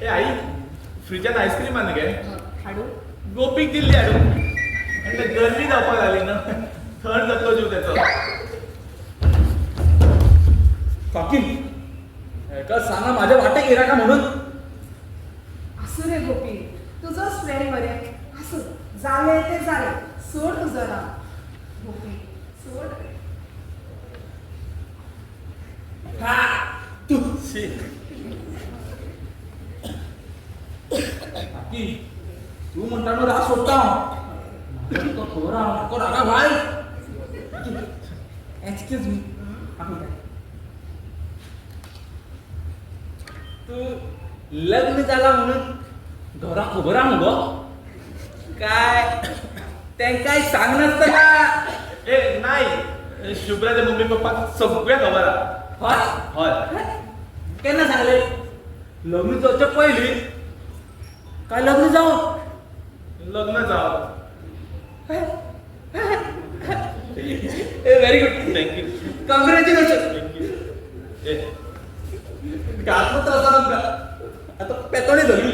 ए आई, फ्रिजान ice cream आहा गे. हाडू? गोपीक दिल्ली हाडून. म्हणलं गरमी जावपाक लागली ना, थंड जातलो जीव त्याचो. काकी, हेका सांगा माझ्या वाटेक येणार का म्हणून. आसूं रे गोपी, तुजोच फ्रेंड मरे. आसूं, जालें तें जालें, सोड तुजो राग. गोपी, सोड रे. हा तू. शी. काकी, तू म्हणता न्हू राग सोडता हांव. म्हाका तुका खबर आहा, म्हाका रागा भायर. Excuse me. तू लग्न जाला म्हणून घरा खबर आहा मुगो? काय तेंकाय सांगनासतना? ए नाही, शुभ्राच्या मम्मी पप्पा सगळ्या खबर आहा. हय? हय. केन्ना सांगले? लग्न जावच्या पयलीं काय लग्न जावन? लग्न जावं. ए, very good. Thank you. Congratulation. Thank you. ए. गातलो त्रास आमकां, आतां पेतोणी धरली.